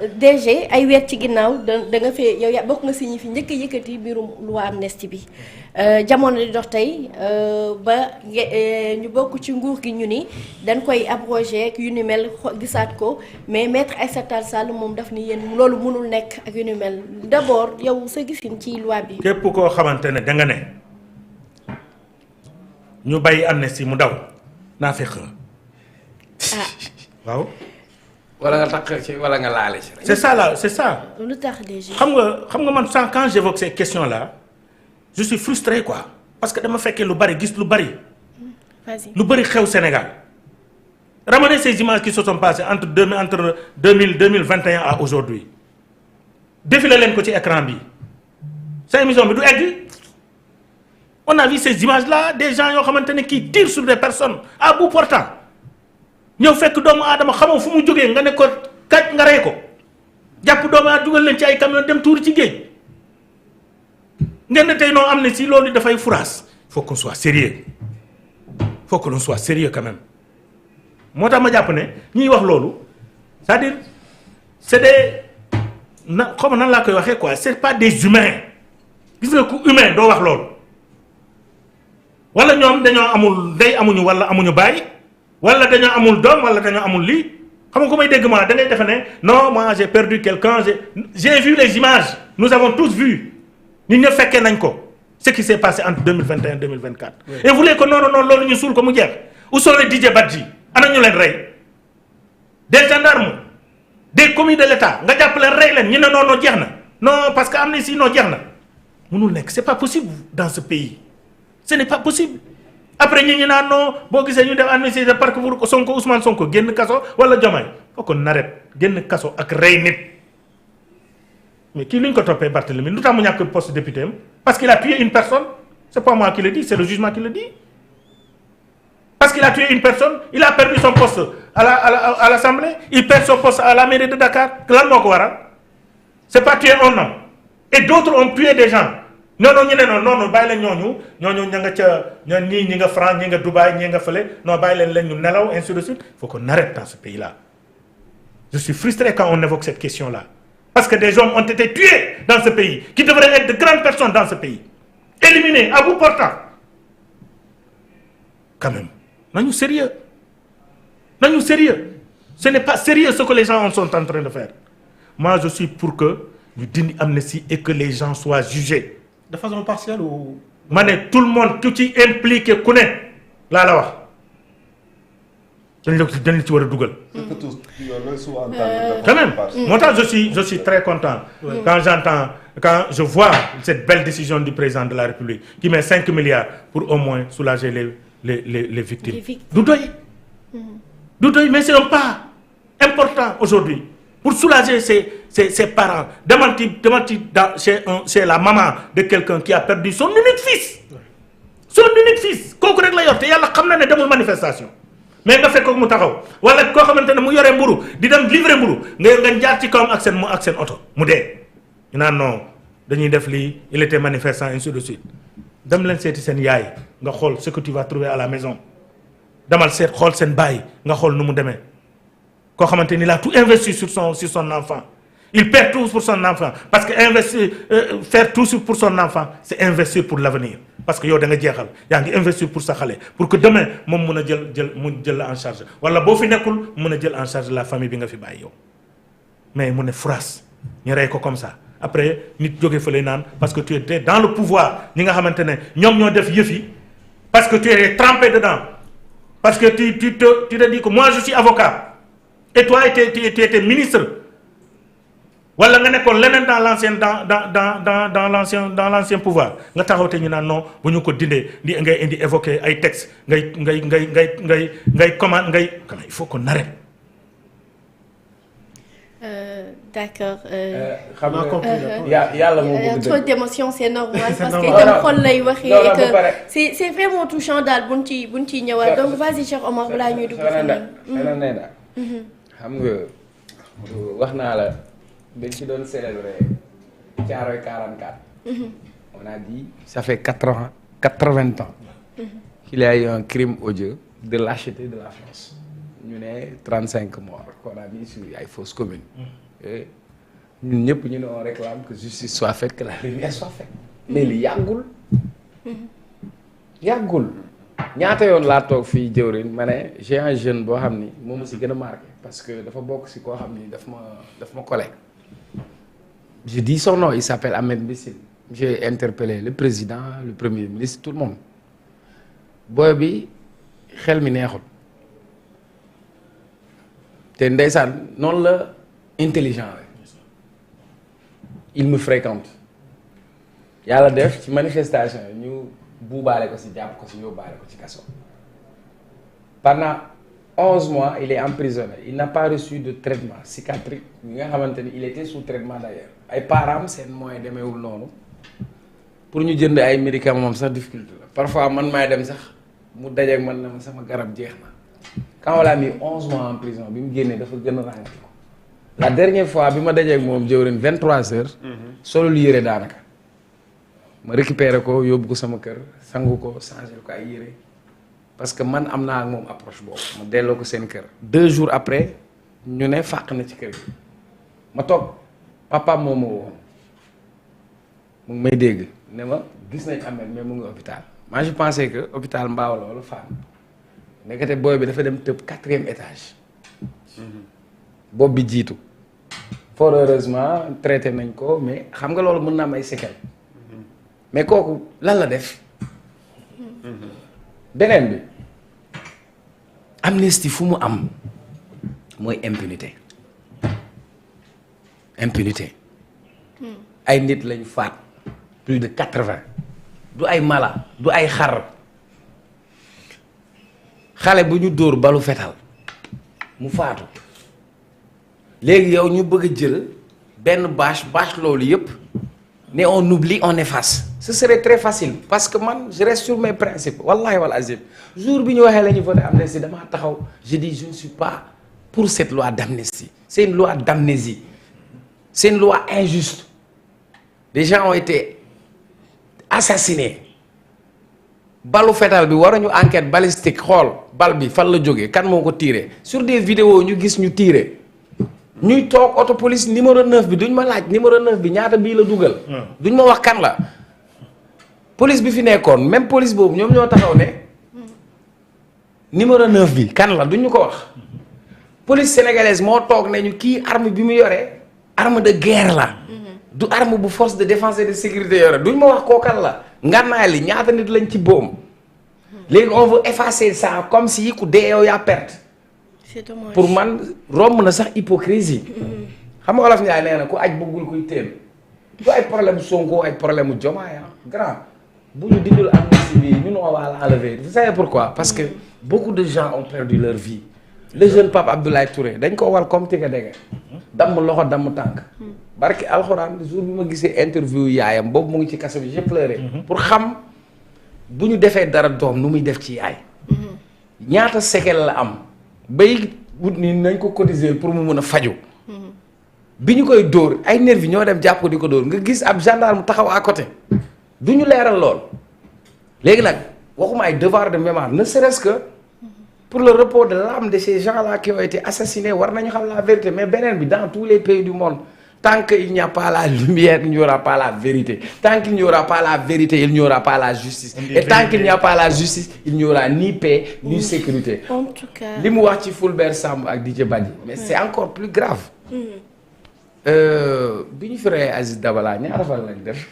DG ay weer ci ginnaaw da nga fee yow yaa bokk nga si ñi fi njëkk a yëkkati mbirum loi amnistie bi jamono di dox tey ba ñu bokk ci nguur gi ñu ni dañ koy abrogé ak yu ni mel gisaat ko mais maître Aïssata Tall Sall moom daf ni yéen loolu mënul nekk ak yu ni mel d'abord yow sa gisin ci loi bi. képp koo xamante ne da nga ne ñu bàyyi amnistie mu daw naa fekk waaw. wala nga takk ci wala nga laale ci. c'est ça là c'est ça. lu tax DG. xam nga man quand j'évoque ces questions là je suis frustré quoi parce que dama fekkee lu bari gis lu bari. vas-y lu bari xew Sénégal. ramener ces images qui se sont passées entre 2021 à aujourd'hui défilé leen ko ci écran bi sa émission bi du egg on a vu ces images là des gens yoo xamante ne qui tirent sur des personnes à bout portant. ñëw fekk doomu aadama xamoo fu mu jógee nga ne ko kaj nga rey ko jàpp doomu aadama dugal leen ci ay camion dem tuuri ci géej ngeen ne tey noo am ne si loolu dafay furaas faut qu'on soit sérieux faut que l'on soit sérieux quand même moo tax ma jàpp ne ñiy wax loolu c'est-à-dire c'est des na xaw ma nan laa koy waxee quoi c'est pas des humains gis nga ku humain doo wax loolu wala ñoom dañoo amul ndey amuñu wala amuñu baay. wala dañoo amul doom wala dañoo amul lii xam nga ko may dégg ma da ngay defe ne non moi j'ai perdu quelqu'un j'ai vu les images nous avons tous vu ñun ñëpp fekkee nañ ko ce qui s'est passé entre 2021 et 2024. Oui. Et vous voulez que non loolu ñu suul ko mu jeex où sont les Didier Badji ana ñu leen rey des gendarmes des commis de l'État nga jàpp leen rey leen ñu ne non jeex na non parce que am na si non jeex na mënul nekk c'est pas possible dans ce pays ce n'est pas possible. après ñu naan non boo gisee ñu def amnistie parce que pour Sonko Ousmane Sonko génn kaso wala Diomaye faut qu'on arrête génn kaso ak rey nit mais kii lu ñu ko toppee Barthélémy lu tax mu ñàkk poste député am parce qu'il a tué une personne c'est pas moi qui le dis c'est le jugement qui le dit parce qu'il a tué une personne il a perdu son poste à l'Assemblée il perd son poste à la mairie de Dakar lan moo ko waral c'est pas tuer un homme et d'autres ont tué des gens. non ñu ne non bàyyi leen ñooñu ña nga ca ñii ñi nga France ñi nga Dubaï ñi nga fële non bàyyi leen ñu nelaw ainsi de suite il faut qu'on arrête dans ce pays là je suis frustré quand on évoque cette question là parce que des hommes ont été tués dans ce pays qui devraient être de grandes personnes dans ce pays éliminés à bout portant quand même nañu sérieux ce n'est pas sérieux ce que les gens sont en train de faire moi je suis pour que ñu dindi amnistie et que les gens soient jugés de façon partielle ou. ma ne tout le monde ku ci impliqué ku ne laa la wax dañ la ci war a dugal. quand même moo tax je suis très content. quand je vois cette belle décision du président de la République qui met 5 milliards pour au moins soulager les victimes. du doy mais c'est un pas important aujourd'hui pour soulager ses parents demanti chez la maman de quelqu'un qui a perdu son unique fils kooku rek la yor te yàlla xam na ne demul manifestation mais nga fekk ko mu taxaw wala koo xamante ne mu yoree mburu di dem livrer mburu nga jaar ci kawam ak seen oto mu dee ñu naan non dañuy def lii il était manifestant ainsi de suite dem leen seeti seen yaay nga xool ce que tu vas trouver à la maison demal seet xool seen baay nga xool nu mu demee koo xamante ni il a tout investi sur son enfant il perd tout pour son enfant parce que faire tout pour son enfant c'est investir pour l'avenir parce que yow da nga jeexal yaa ngi investir pour sa xale pour que demain moom mun a jël la en charge wala boo fi nekkul mun a jël en charge la famille bi nga fi bàyyi yow mais mu ne France ñu rey ko comme ça après nit jóge fële naan parce que tu étais dans le pouvoir ñi nga xamante ne ñoom ñoo def yëf yi parce que tu es trempé dedans parce que tu te dis que moi je suis avocat et toi tu étais ministre wala nga nekkoon leneen dans l'ancien pouvoir nga taxaw te ñu naan non bu ñu ko dindee ngay indi évoquer ay textes ngay commande il faut qu'on arrête. D'accord. xam nga yàlla moo bëgg trop d'émotion c'est normal parce que itam xol lay waxee et que c'est vraiment touchant daal buñ ciy ñëwaat donc vas-y Cheikh Omar balaa ñuy dugg. nee na xam nga wax naa la. dañ ci doon célébrer Thiaroye 44. On a dit ça fait 80 ans qu'il y a eu un crime odieux de lâcheté de la France ñu ne 35 morts qu'on a mis sur ay fausses communes ñun ñëpp ñu ne on réclame que justice soit faite que la lumière soit faite mais li yàggul ñaata yoon laa toog fii jëwrin ma ne j'ai un jeune boo xam ni moom si gën a marqué parce que dafa bokk si koo xam ni daf ma collègue je dis son nom il s'appelle Ahmed Bissine j'ai interpellé le président le premier ministre tout le monde booy bi xel mi neexul te ndeysaan noonu la intelligent rek il me fréquente yàlla def ci manifestation yi ñu buubaale ko si jàpp ko si yóbbaale ko ci kaso pendant 11 mois il est emprisonné il n'a pas reçu de traitement psychiatrique ñi nga xamante ni il était sous traitement d'ailleurs ay parents seen moyen demeewul noonu pour ñu jënd ay médicaments moom sax difficulté la parfois man maay dem sax mu dajeeg man na ma sama garab jeex na quand on l'a mis 11 mois en prison bi mu génnee dafa gën a ràngati ko la dernière fois bi ma dajeeg moom jëwrin 23 heures solo lu yére daanaka ma récupéré ko yóbbu ko sama kër sangu ko changé ko ay yére parce que man am naa ak moom approche boobu ma delloo ko seen kër 2 jours après ñu ne fàq na ci kër gi ma toog papa moom ma woon mu ngi may dégg ne ma gis nañ Ahmed mais mu ngi hôpital moi je pensais que hôpital Mbao la wala Fann nekkate booy bi dafa dem tëb 4e étage bopp bi jiitu fort heureusement traité nañ ko mais xam nga loolu mën na am ay séquelles mais kooku lan la def beneen bi amnistie fu mu am mooy impunité ay nit lañu faat plus de 80 du ay mala du ay xar xale bu ñu dóor balu fetal mu faatu léegi yow ñu bëgg a jël benn bâche loolu yépp ne on oublie on efface ce serait très facile parce que man je reste sur mes principes wallahi wal azim jour bi ñu waxee la ñu voté amnistie damaa taxaw je dis je ne suis pas pour cette loi d'amnistie c'est une loi d'amnésie c'est une loi injuste des gens ont été assassinés balu fetal bi waruñu enquête balistique xool bal bi fan la jógee kan moo ko tiré sur des vidéos ñu gis ñu tiré ñuy toog auto police numéro 9 bi duñ ma laaj numéro 9 bi ñaata bii la dugal. duñ ma wax kan la. police bi fi nekkoon même police boobu ñoom ñoo taxaw ne numéro 9 bi kan la duñ ñu ko wax. police sénégalaise moo toog ne ñu kii arme bi mu yore arme de guerre la. du arme bu force de défense et de sécurité yore duñ ma wax koo kan la. ngànnaay li ñaata nit lañ ci boom. léegi on veut effacer ça comme si ku dee yow yaa perte. c'est dommage. pour man romb na sax hypocrisie xam nga Wolof Njaay nee na ku aj bëggul kuy teen du ay problème Sonko ay problème Diomaye grand bu ñu dindul amnistie bi ñun on va l'enlever vous savez pourquoi parce que beaucoup de gens ont perdu leur vie le jeune Pape Abdoulaye Touré dañ ko war comme tigga dégg damm loxo damm tànk barki alxuraan jour bi ma gisee interview yaayam boobu mu ngi ci kaso bi j'ai pleuré pour xam bu ñu defee dara doom nu muy def ci yaay ñaata séquelle la am bay wut ni nañ ko cotiser pour mu mën a faju bi ñu koy dóor ay nervi ñoo dem jàpp di ko dóor nga gis ab gendarme taxaw à côté du ñu leeral lool léegi nag waxuma ay devoir de mémoire ne serait-ce que pour le repos de l'âme de ces gens-là qui ont été assassinés war nañu xam la vérité mais beneen bi dans tous les pays du monde tant qu'il n'y a pas la lumière, il n'y aura pas la vérité. Tant qu'il n'y aura pas la vérité, il n'y aura pas la justice. Et tant qu'il n'y a pas la justice, il n'y aura ni paix, ni sécurité. En tout cas. Li mu wax ci Fulbert Sambou ak Didier Badji. Mais c'est encore plus grave. bi ñu feree Aziz Dabala ñaata fan lañ def.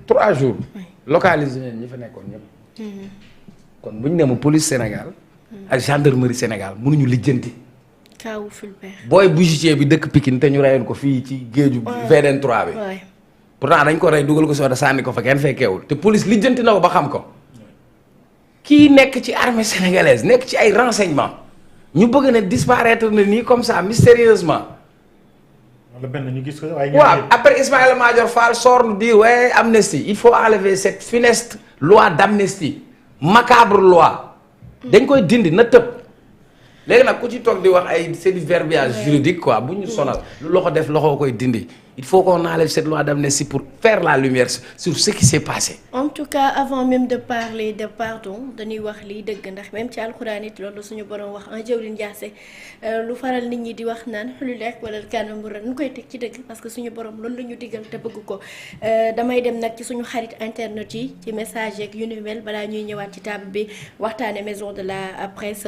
3 jours. localisé nañ ñi fa nekkoon ñëpp. kon bu ñu demee police Sénégal. ak gendarmerie Sénégal mënuñu lijjanti. Kaawu Fulbert. booy bougetier bi dëkk Pikine te ñu reyoon ko fii ci géeju. VDN 3 bi. pourtant dañ ko rey dugal ko sooda sànni ko fa kenn fekkeewul te police lijjanti na ko ba xam ko. kii nekk ci armée sénégalaise nekk ci ay renseignements ñu bëgg ne disparaître na nii comme ça mystérieusement. wala benn ñu gis ko waaye. waaw après Ismaïla Madior Fall sort nous dire ouais amnistie il faut enlever cette funeste loi d'amnistie macabre loi. dañ koy dindi na tëb. léegi nag ku ci toog di wax ay c'est du verbiage juridique quoi bu ñu sonal lu loxo def loxo koy dindi il faut qu'on enlève cette loi d'amnistie pour faire la lumière sur ce qui s'est passé. en tout cas avant même de parler de pardon dañuy wax lii dëgg ndax même ci alxuraan it loolu suñu borom wax en jëwlin jaase lu faral nit ñi di wax naan xulu lekk wala kanam ren ñu koy teg ci dëgg parce que suñu borom loolu la ñu digal te bëgg ko damay dem nag ci suñu xarit internet yi ci message yeeg yu ni mel balaa ñuy ñëwaat ci table bi waxtaane maison de la presse.